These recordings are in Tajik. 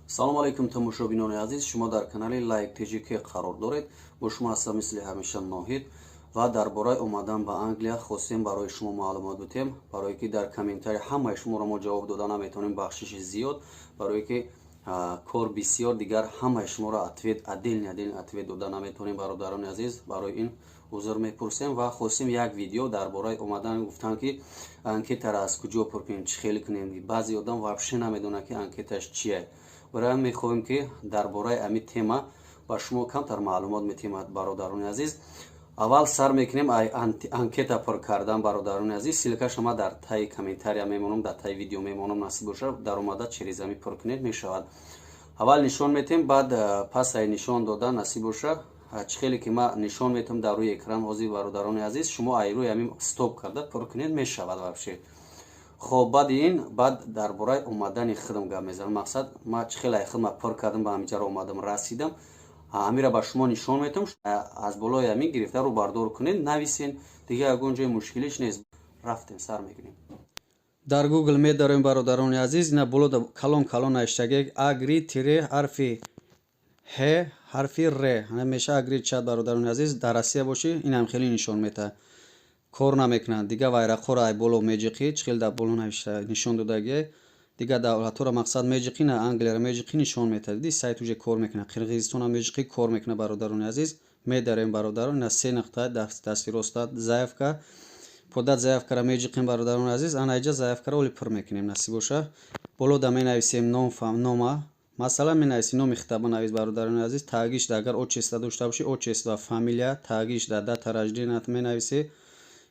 Салому алайкум, тамошобинони азиз! Шумо дар канали Лайк ТЖК қарор доред. Бо шумо ҳастам, мисли ҳамеша, Ноҳид ва дар бораи омадан ба Англия хостем барои шумо маълумот бутем, барое ки дар комментарий ҳамаи шуморо мо ҷавоб дода наметавонем. Бахшиши зиёд, барое ки кор бисёр, дигар ҳамаи шуморо ответ, отдельно отдельно ответ дода наметавонем, бародарони азиз. Барои ин узр мепурсем ва хостем як видео дар бораи омадан. Гуфтам, ки анкетаро аз куҷо пур кунем, чӣ хел кунем. Баъзе одам вообще намедонад, ки анкеташ чие. Барои ҳам мехоҳем, ки дар бораи ами тема ба шумо камтар маълумот метиҳем, бародарони азиз. Аввал сар мекунем анкета пур кардан, бародарони азиз. Ссылка ша ма дар таи комментария мемонам, дар таи видео мемонам. Насиб боша, даромада через ами пур кунед, мешавад. Аввал нишон метиҳем, баъд пас ай нишон дода, насиб боша, чӣ хеле ки ма нишон метиҳам дар рӯи экран ҳозир, бародарони азиз, шумо ай рӯи ами стоп карда пур кунед, мешавад вообще. Хоб, баъди ин баъд дар бораи омадани худам гап мезанам. Мақсад, ма чӣ хеле ай худма пур кардам, ба ҳамиҷаро омадам, расидам, ҳамира ба шумо нишон метиҳам. Аз болои ҳамин гирифта рӯ бардор кунед, нависен, дигар ягон ҷои мушкилиш нест. Рафтем, сар мекунем. Дар Гугл медарем, бародарони азиз. Ина боло калон калон навиштаги агри тире ҳарфи ҳ ҳарфи р меша, Агри чат. Бародарони азиз, дар Россия бошӣ, инам хеле нишон метаҳад, кор намекунад. Дигар вайрақҳоро ай боло меҷиқӣ, чӣ хел дар боло навишта нишон додагӣ, дигар давлатҳоро, мақсад, меҷиқӣ, на Англияро меҷиқӣ, нишон метаҳад. Диди, сайт уже кор мекунад. Қирғизистонам меҷиқӣ, кор мекунад. Бародарони азиз, медарем, бародарон. Ина се нуқта дасти роста, заявка, подать заявка ра меҷиқем, бародарони азиз. Ана иҷа заявка ро оли пур мекунем, насиб боша. Боло да менависем ном, нома, масалан, менависем, номи хита бинавис, бародарони азиз. Тагишда агар отчество дошта бошӣ, отчество, фамилия, тагишда дата рождения менависӣ.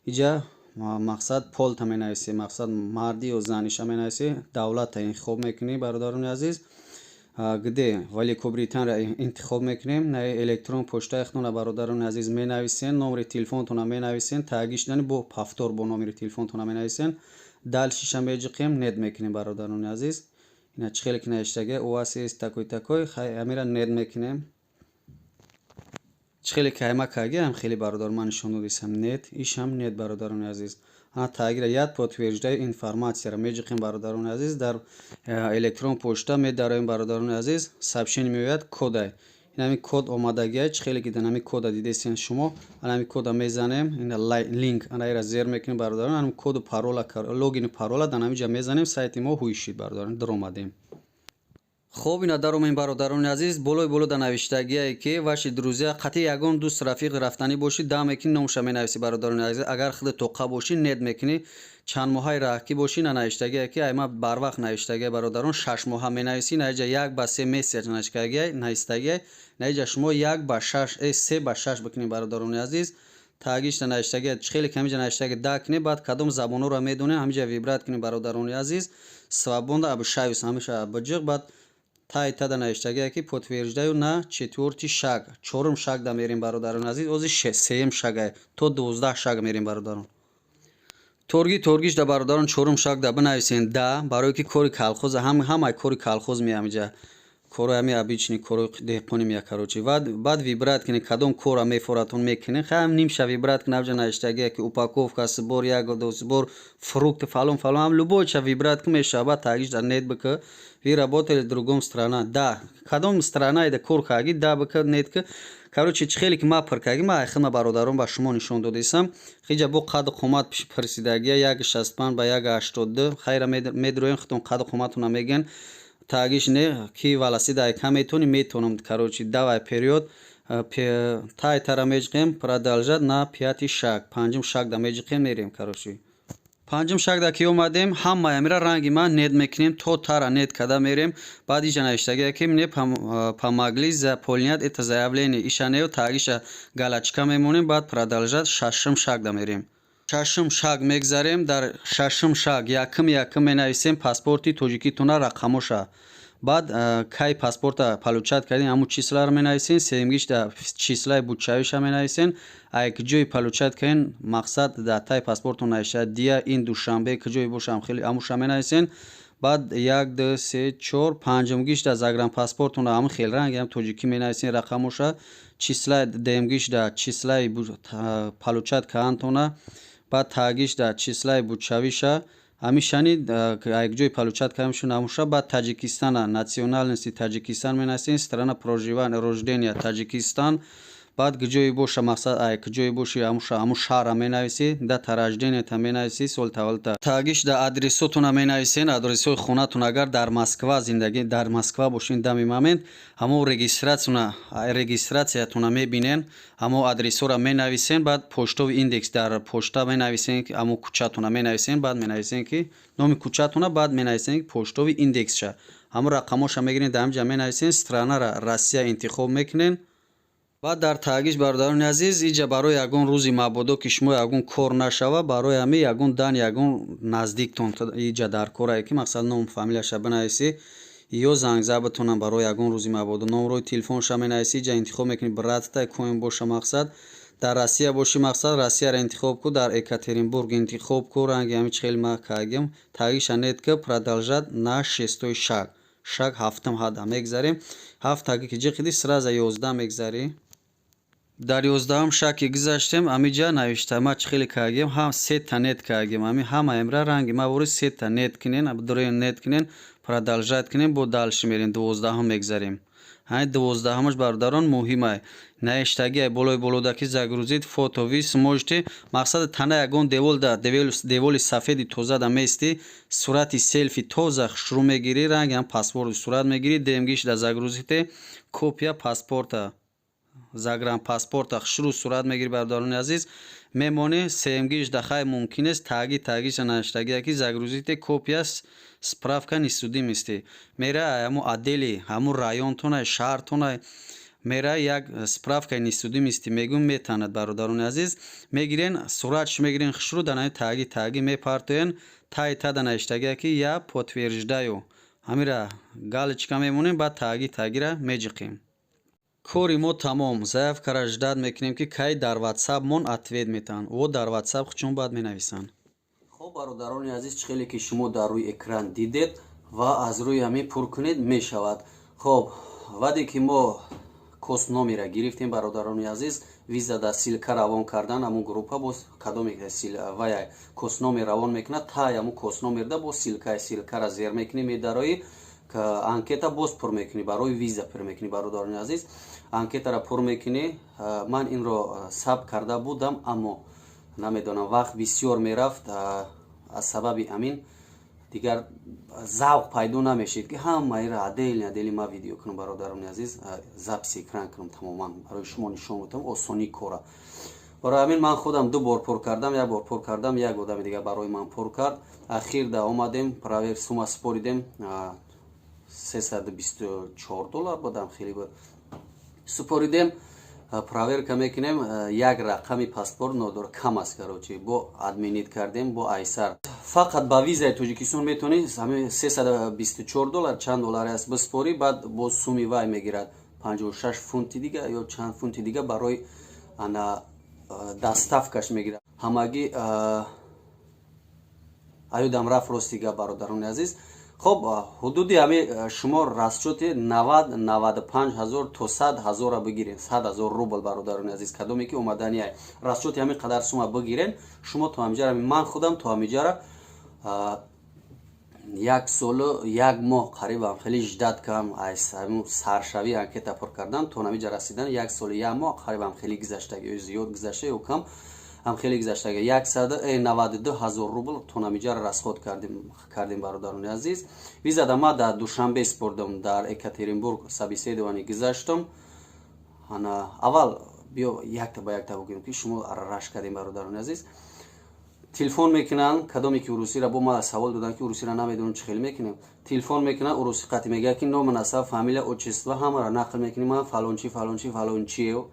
Иҷа, мақсад, пол та менависӣ, мақсад, мардӣ ё заниша менависӣ. Давлатта интихоб мекунӣ, бародарони азиз. Где, Великобританияро интихоб мекунем. Электрон почтаи худтона, бародарони азиз, менависен, номери телефонтона менависен, тагишдани бо повтор бо номери телефонтона менависен. Дальше ша меҷиқем, нет мекунем, бародарони азиз. Ина чӣ хеле ки навиштага, у вас есть такой, такой, ҳамира нет мекунем. Чӣ хеле ки ҳайма кагиам, хеле, бародар, ман нишон додисам, нет, ишам нет, бародарони азиз. Ана тагира я подтверждаю информация ро меҷиқем, бародарони азиз. Дар электрон почта медароем, бародарони азиз, сообщение меояд, кодай инами код омадагия. Чӣ хеле ки дар кода дидесен шумо, анами кода мезанем, ина линк, ана ира зер мекунем, бародарон. Анами коду парола, логину парола дар ҳамиҷа мезанем, сайти мо ҳуйшид, бародарон, даромадем. Хоб, ина даромем, бародарони азиз. Болои боло да навиштагие, ки ваши друзья, қатъи ягон дӯст, рафиқ рафтанӣ бошӣ, да мекунӣ, номша менависӣ, бародарони азиз. Агар худ тоқа бошӣ, нет мекунӣ. Чанд моҳаи раҳкӣ бошӣ, на навиштагие, ки айма барвақт навиштагие, бародарон, 6 моҳа менависӣ. Наиҷа 1 ба 3 месяц навистагие, наиҷа шумо 1 ба 6, 3 ба 6 бикунӣ, бародарони азиз. Тагишта навиштагие, чӣ хеле ки ҳамиҷа навиштагие, да кунӣ. Баъд кадом забонҳоро медонӣ, ҳамиҷа выбрать кунӣ, бародарони азиз. Свободно общаюсь, ҳамиша биҷиқ. Баъд тай тада навиштагие, ки подтверждаю на четвёртый шаг, чорум шаг да мерем, бародарони азиз. Ози сеюм шагай, то 12 шаг мерем, бародарон. Торги торгиш да, бародарон, чорум шаг да бинависен да, барое ки кори колхоза, ҳамаи кори колхоз меамиҷа, кори ҳами обычный кори деҳқонӣ мея, короче. Баъд выбрать кунед, кадом кора мефоратон, мекунед. Хай, нимша выбрать кунед. Авҷа навиштагие, ки упаковка, сбор ягода, сбор фрукт, фалон фалон, ҳам любой ча выбрать ку, мешава. Баъд тагиш да нет бика. Вы работали в другом страна, да, кадом страна ида кор карги, да бика, нет ка. Короче, чӣ хеле ки ма пур карги, ма айхидма, бародарон, ба шумо нишон додисам. Хиҷа бо қаду қомат пурсидагия, 1,65 ба 1,82. Хайра, медроем, худтон қаду қоматона мегӯен. Тагиш не ки волосы дай ка метавонӣ, метавонам. Короче, давай вперёд. Тай тара меҷиқем, продолжать на пятый шаг, панҷум шаг да меҷиқем, мерем. Короче, панҷум шаг да ки омадем, ҳамаи амира ранги ман нет мекунем, то тара нет када мерем. Баъд иҷа навиштагия, ки мне помогли заполнять это заявление, ишанею тагиша галочка мемонем. Баъд продолжать, шашум шаг да мерем. Шашум шаг мегзарем. Дар шашум шаг якум якум менависем паспорти тоҷикитона рақамоша. Баъд кай паспорта получать кардем, ҳамун числа ро менависем. Сеюмгиш числа и бучавиша менависем, ай куҷои получать кардем, мақсад, дар таи паспортон навиштад, дия ин Душанбе, куҷое бошам, хеле ҳамуша менависем. Баъд як, ду, се, чор, панҷумгиш да загранпаспортона ҳамун хел ранги ҳам тоҷикӣ менависем рақамоша. Числа и дуюмгиш да числа и получать кардантона, баъд тагиш да числа и бучавиша. Ҳамишани якҷои получать кардамшон ҳамуша. Баъд Таҷикистана, национальности Таҷикистан менависен, страна проживания, рождения Таҷикистан. Баъд куҷое боша, мақсад, ай куҷое боши, ҳамуша, ҳамун шаҳрра менависӣ, дата рожденията менависӣ, соли таваллудта. Тагиш да адресотона менависен, адресҳои хонатон. Агар дар Москва зиндагӣ, дар Москва бошин, дами момент ҳамон регистратсиятона мебинен, ҳамон адресҳоро менависен. Баъд почтовый индекс дар почта менависен, ҳамон кӯчатона менависен. Баъд менависен, ки номи кӯчатона, баъд менависен, ки почтовый индексша, ҳамон рақамоша мегирен, дар ҳамҷа менависен. Странара Россия интихоб мекунен. Баъд дар тагиш, бародарони азиз, иҷа барои ягон рӯзи мабодо, ки шумо ягон кор нашава, барои ҳамин ягон дан, ягон наздиктон иҷа дар корае, ки мақсад ном, фамилияша бинависӣ ё зангза битонам. Барои ягон рӯзи мабодо номрои телефонша менависӣ. Иҷа интихоб мекунӣ, братта коин боша, мақсад, дар Россия бошӣ, мақсад, Россияро интихоб ку, дар Екатеринбург интихоб ку. Ранги ҳами чихел ма кагим, тагиша нет ки, продолжать на шестой шаг. Шаг ҳафтум ҳада мегзарем. Ҳафт таги ки ҷиқиди, сразу 11 мегзарӣ. Дар 11-ум шаг ки гузаштем, ҳамиҷа навишта, ма чӣ хеле кардем, ҳам сета нет кардем. Ҳами ҳама эмра ранги ма вори сета нет кунен, дуроен нет кунен, продолжать кунем, бо дальше мерем, 12-ум мегзарем. Ҳами 12-умаш, бародарон, муҳимай. Навиштагиай болои болода, ки загрузить фото вы сможете. Мақсади тана ягон деволда, деволи сафеди тозада меистӣ, сурати селфи тоза хушрӯ мегирӣ, ранги ҳам паспорти сурат мегирӣ. Демгишда загрузите копия паспорта, загранпаспорта хушрӯ сурат мегирӣ, бародарони азиз, мемонӣ. Сеюмгиш дахай мумкин нест. Тагиша навиштагия, ки загрузите копия справка несудимости. Мера ҳамун отдели, ҳамун районтонай, шаҳртонай, мера, як справкаи несудимости мегӯм, метанад, бародарони азиз. Мегирен, суратш мегирен хушрӯ, дар ҳами таги мепартоен. Таи тада навиштагия, ки я подтверждаю, ҳамира галочка мемонем, баъд тагира меҷиқем. Кори мо тамом. Заявкара ждать мекунем, ки кай дар ватсапмон ответ метаҳанд. Во дар ватсап чун баъд менависанд. Хоб, бародарони азиз, чӣ хеле ки шумо дар рӯи экран дидед ва аз рӯи ҳамин пур кунед, мешавад. Хоб, ваъде ки мо косномера гирифтем, бародарони азиз, виза да ссылка равон кардан, ҳамун группа боз кадоме вая косномер равон мекунад, тай ҳамун косномерда боз ссылкара зер мекунӣ, медароӣ, анкета боз пур мекунӣ, барои виза пур мекунӣ. Бародарони азиз, анкетара пур мекунӣ. Ман инро сабт карда будам, аммо намедонам, вақт бисёр мерафт, аз сабаби амин дигар завқ пайдо намешид, ки ҳамаира отдельно отдельно ма видео кунам, бародарони азиз, запись экран кунам, тамоман барои шумо нишон будам осонии кора. Барои ҳамин ман худам ду бор пур кардам, як бор пур кардам, як одами дигар барои ман пур кард. Ахир да омадем, провер сума супоридем, 324 доллар будам, хеле буд, супоридем. Проверка мекунем, як рақами паспорт нодор, кам аст. Короче, бо отменить кардем, бо айсар. Фақат ба визаи Тоҷикистон метавонӣ 324 доллар, чанд долларе аст, биспорӣ. Баъд боз суми вай мегирад, 56 фунти дига ё чанд фунти дига барои ана доставкаш мегирад. Ҳамагӣ аюдам рафт, рости гап, бародарони азиз. Хоб, ҳудуди ҳами шумо расчёти 90-95 ҳазор то 100 ҳазора бигирен, 100 000 рубл, бародарони азиз, кадоме ки омаданиай, расчёти ҳамин қадар сума бигирен шумо то ҳамиҷара. Ман худам то ҳамиҷара як солу як моҳ қарибам хеле ждать кардам. Саршавии анкета пур кардан то ҳамиҷа расидан як солу як моҳ қарибам хеле гузаштаги, ё зиёд гузашта, ё кам ҳам хеле гузаштага. 192 000 рубл то ҳамиҷара расход кардем, бародарони азиз. Визада ма дар Душанбе спурдам, дар Екатеринбург собеседование гузаштам. Ана аввал биё якта ба якта бигӯем, ки шумо раш кардем. Бародарони азиз, телефон мекунанд, кадоме ки урусиро бо ма савол доданд, ки урусиро намедонам, чӣ хел мекунем. Телефон мекунанд, уруси қатӣ мегӯяд, ки ному насаб, фамилия, отчество, ҳамаро нақл мекунӣ: ман фалончи, фалончи, фалончиев.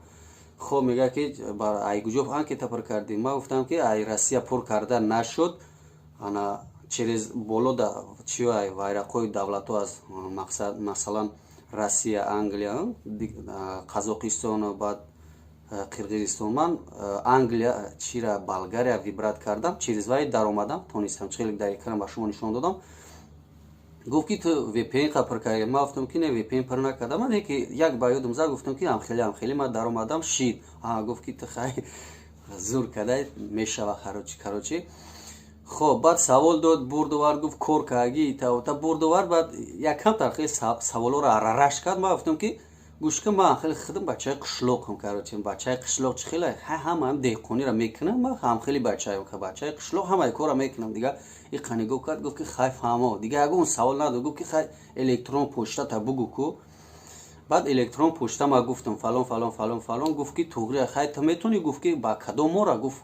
Хоб, мегӯяд, ки ай куҷо анкета пур кардӣ? Ман гуфтам, ки ай Россия пур карда нашуд, ана через боло чиай вайрақҳои давлатҳо аз мақсад, масалан, Россия, Англия, Қазоқистон, баъд Қирғизистон. Ман Англия чира, Болгария выбрать кардам, через вай даромадам, тонистам, хеле дар экран ба шумо нишон додам. Гуфт, ки ту VPN қа пур карди? Ман гуфтам, ки не, VPN пур накардам. Ман ки як ба ёдам зад, гуфтам, ки ҳамхеле ман даромадам, шид. Гуфт, ки ту хай зур кардай, мешава. Короче, Хоб, баъд савол дод, бурдувар, гуфт, кор карги та бурдувар. Баъд якамтар хеле саволоро арараш кард. Ман гуфтам, ки гӯш кун, ман хеле худам бачаи қишлоқам, короче, бачаи қишлоқ чӣ хеле ҳамаам деҳқониро мекунам, ман ҳам хеле бачаи қишлоқ, ҳамаи корро мекунам. Дига иқа нигоҳ кард, гуфт, ки хай, фаҳмо. Дига ягон савол надод, гуфт, ки хай, электрон почтата бугӯ ку. Баъд электрон почта ма гуфтам, фалон, фалон, фалон, фалон. Гуфт, ки туғри, хай, ту метавонӣ, гуфт, ки ба кадом мора, гуфт,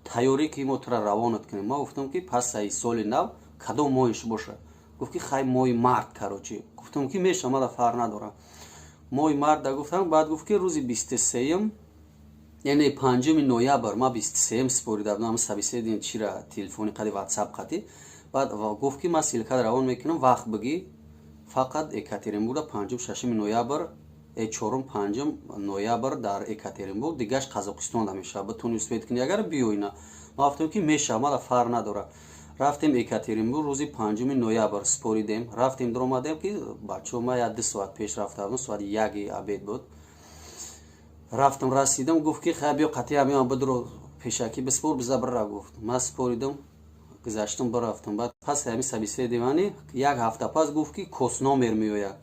тайёрӣ, ки мо тура равонат кунем. Ма гуфтам, ки пас аи соли нав кадом моҳиш боша. Гуфт, ки хай, моҳи март, короче. Гуфтам, ки меша, мада фарқ надорам, моҳи марта гуфтам. Баъд гуфт, ки рӯзи 23-юм, яъне 5 ноябр. Ма 23-юм супорида будам собеседование чира, телефони қади, ватсап қади. Баъд гуфт, ки ман ссылка равон мекунам, вақт бигӣ фақат. Екатеринбургда 5, 6 ноябр, 4, 5 ноябр дар Екатеринбург, дигаш Қазоқистонда мешавад. Битони успеть кунӣ, агар биёй на. Ма гуфтам, ки мешавад, мада фарқ надорад. Рафтем Екатеринбург, рӯзи 5 ноябр споридем, рафтем, дуромадем, ки бачаҳо, ма як 2 соат пеш рафта будам, соати 1 обед буд. Рафтам, расидам, гуфт, ки хай, биё қатъия меоям, бидро, пешакӣ биспор, биза бира, гуфт. Ман споридам, гузаштам, бирафтам. Баъд пас ҳами собеседование як ҳафта пас гуфт, ки CoS номер меояд.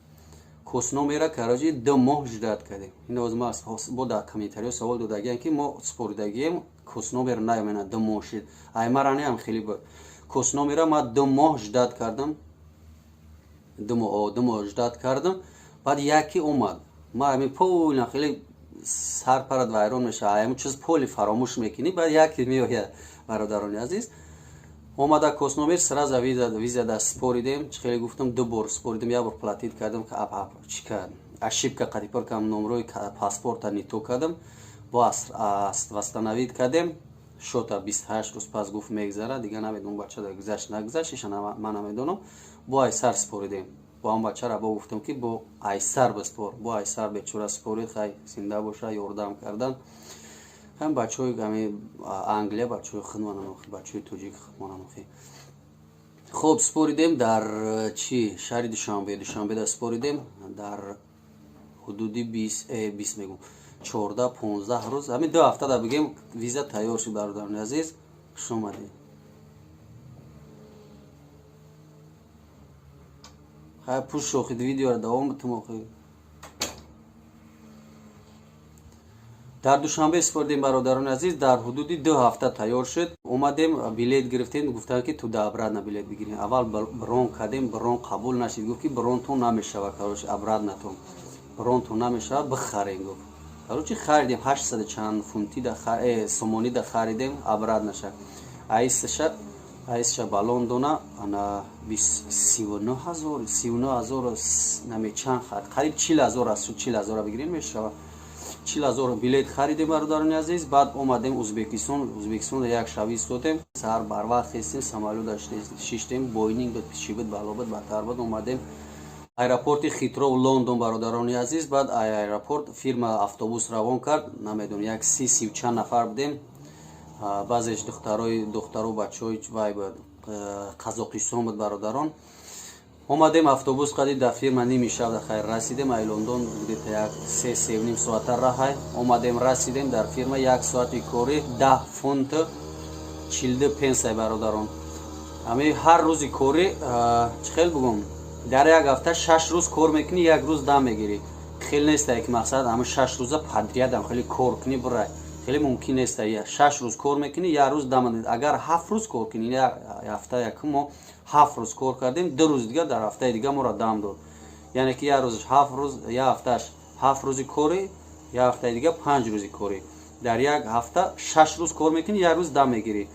CoS номера, короче, 2 моҳ ждать кардем. Ин ма бо дар комментариҳо савол додагиам, ки мо споридагием, CoS номер наёмена, 2 моҳ шид. Аймараниам хеле буд. CoS номера ма 2 моҳ ждать кардам, 2 моҳ, 2 моҳ ждать кардам. Баъд яке омад. Ма ҳами полна хеле сарпарат вайрон мешавад, ҳамин чиз поли фаромӯш мекунӣ. Баъд яке меояд, бародарони азиз, омада CoS номер, сразу виза да споридем. Чӣ хеле гуфтам, ду бор споридем, як бор платить кардам, чика, ошибка қати пур кардам, номрои паспорта не то кардам, бо восстановить кардем шота. 28 рӯз пас гуфт мегзара. Дига намедонам, бача гузашт, нагузашт, иша ман намедонам. Бо айсар споридем, бо ҳам бачара бо гуфтам, ки бо айсар биспор, бо айсар бечора спорид. Хай, зинда боша, ёрдам кардан. Ҳам бачаҳои ҳами Англия, бачаҳои худмонам, бачаҳои тоҷик худмонам. Хоб, споридем дар чи, шаҳри Душанбе. Душанбеда споридем, дар ҳудуди бист, бист мегум, 14, 15 рӯз, ҳамин 2 ҳафтада бигем, виза тайёр шуд. Бародарони азиз, хуш омадед. Хай, пуш охид, видеоро давом битум охид. Дар Душанбе споридем, бародарони азиз, дар ҳудуди 2 ҳафта тайёр шуд. Омадем, билет гирифтем. Гуфтанд, ки туда обратно билет бигирем. Аввал бронь кардем, бронь қабул нашид. Гуфт, ки бронтон намешавад, короче, обратнатон бронтон намешавад, бихарем, гуфт. Короче, харидем, 800 чанд фунти сомонида харидем обратнаша. Аисша ба Лондона ана 39 ҳазор, 39 ҳазор наме чанд, қариб 40 ҳазор аст. 40 ҳазора бигирем, мешавад 40 ҳазор. Билет харидем, бародарони азиз. Баъд омадем Узбекистон. Узбекистонда як шаб истодем. Саҳар барвақт хестем, самолёта шиштем, Боинг буд, чӣ буд, бало буд, баттар буд. Омадем аэропорти Хитров, Лондон, бародарони азиз. Баъд аэропорт фирма автобус равон кард, намедонам, як си, сию чанд нафар будем. Баъзеш духтарои, духтару бачаҳои вай буд, Қазоқистон буд, бародарон. Омадем автобус қади дар фирма, ними шаб хайр расидем. Ай Лондон где-то як се, севним соата раҳай. Омадем, расидем дар фирма, як соати корӣ 10 фунт 42 пенсай, бародарон. Ҳами ҳар рӯзи корӣ, чӣ хел бугум, дар як ҳафта 6 рӯз кор мекунӣ, як рӯз дам мегирӣ. Хел нестае, ки мақсад ҳама 6 рӯза подрядам хеле кор кунӣ, бирай, хеле мумкин нест. 6 рӯз кор мекунӣ, як рӯз дам. Агар 7 рӯз кор кунӣ, ҳафта якум мо 7 рӯз кор кардем, 2 рӯз дига дар ҳафтаи дига моро дам дод. Яъне ки як рӯзаш 7 рӯз, як ҳафтааш 7 рӯзи корӣ, як ҳафтаи дига 5 рӯзи корӣ. Дар як ҳафта 6 рӯз кор мекунӣ, як рӯз дам мегирӣ.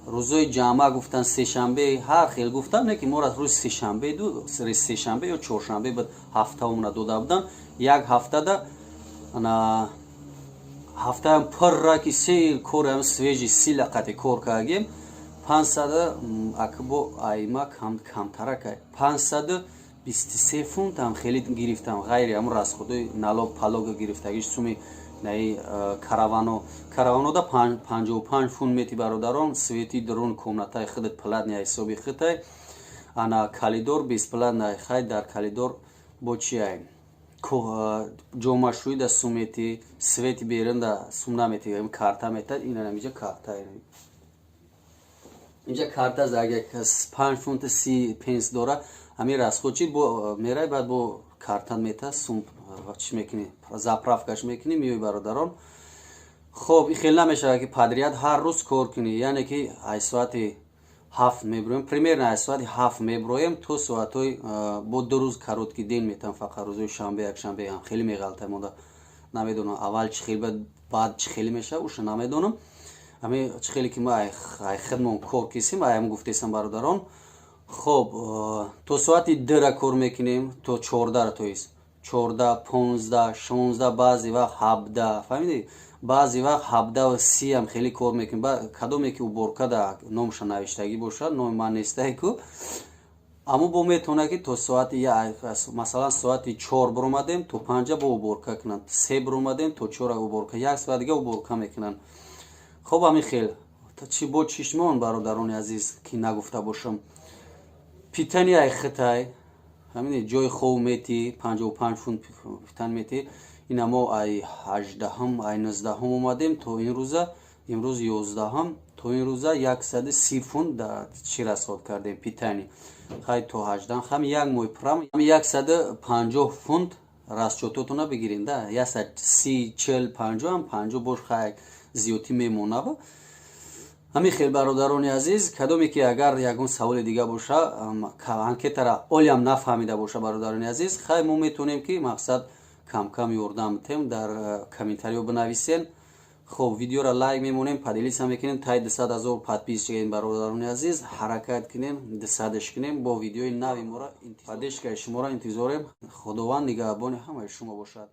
Рӯзои ҷамъа гуфтан, сешанбе, ҳар хел гуфтан, не ки моро рӯзи сешанбе, ду сешанбе ё чоршанбе буд, ҳафтаомона дода будан. Як ҳафтада ана ҳафтаам пурра ки сел корам, свежий сила қати кор кардем, 500 акбо айма камтаракай, 523 фунтам хеле гирифтам, ғайри ҳамун расходои налог палога гирифтагиш, суми наи каравано. Караванода 55 фунт мети, бародарон. Свети дрон комнатаи худат платный, ҳисоби худай. Ана коридор бесплатный. Хай, дар коридор бо чиай. Ҷомашӯӣ да сум метӣ, свети берун да сум наметӣ, карта метад. Инамиҷа карта, инҷа карта аст. Агар 5 фунту 30 пенс дора, ҳамин расход чи бо мерай, баъд бо карта мета, сум чӣ мекунӣ, заправкаш мекунӣ, меои, бародарон. Хоб, и хел намешавад, ки подряд ҳар рӯз кор кунӣ. Яъне ки ай соати 7 меброем, примерно ай соати 7 меброем то соатҳои, бо 2 рӯз короткий день метам, фақат рӯзои шанбе, якшанбе ҳам хеле меғалта монда. Намедонам, аввал чӣ хел, баъд чӣ хеле мешавад, уша намедонам. Ҳамин чӣ хеле ки мо ай хидмон кор кисем, айам гуфтесам, бародарон. Хоб, то соати 2-ра кор мекунем, то 14-ра, то есть 14, 15, 16, баъзе вақт 17, фаҳмидӣ, баъзе вақт 17:30-ам хеле кор мекунем. Кадоме ки уборка да номша навиштагӣ бошад, номи ман нестае ку, аммо бо метавонад, ки то соати, масалан, соати 4 биромадем, то 5-а бо уборка кунанд, 3 биромадем, то 4-а уборка, як соат дига уборка мекунанд. Хоб, ҳамин хел чи бо чишмон, бародарони азиз, ки нагуфта бошам. Питание ай хитай, ҳамин ҷои хов метӣ, 55 фунт питание метӣ. Ина мо ай 18-ҳум, ай 19-ҳум омадем то ин рӯза, имрӯз 11-ҳум, то ин рӯза 130 фунт чӣ расход кардем питание. Хай, то 18-ам ҳам як моҳи пурам 150 фунт расчётотона бигирем да, 130, 40, 50 ҳам, 50 бош, хай, зиёдтӣ мемонава. Ҳамин хел, бародарони азиз. Кадоме ки агар ягон саволи дига боша, анкетара олиам нафаҳмида боша, бародарони азиз, хай, мо метавонем, ки мақсад камкам ёрдам битем, дар комментариё бинависен. Хоб, видеоро лайк мемонем, поделиться мекунем, тай 200 000 подписчик, бародарони азиз, ҳаракат кунем, 200-ш кунем. Бо видеои нави мора, поддержкаи шуморо интизорем. Худованд нигаҳбони ҳамаи шумо бошад.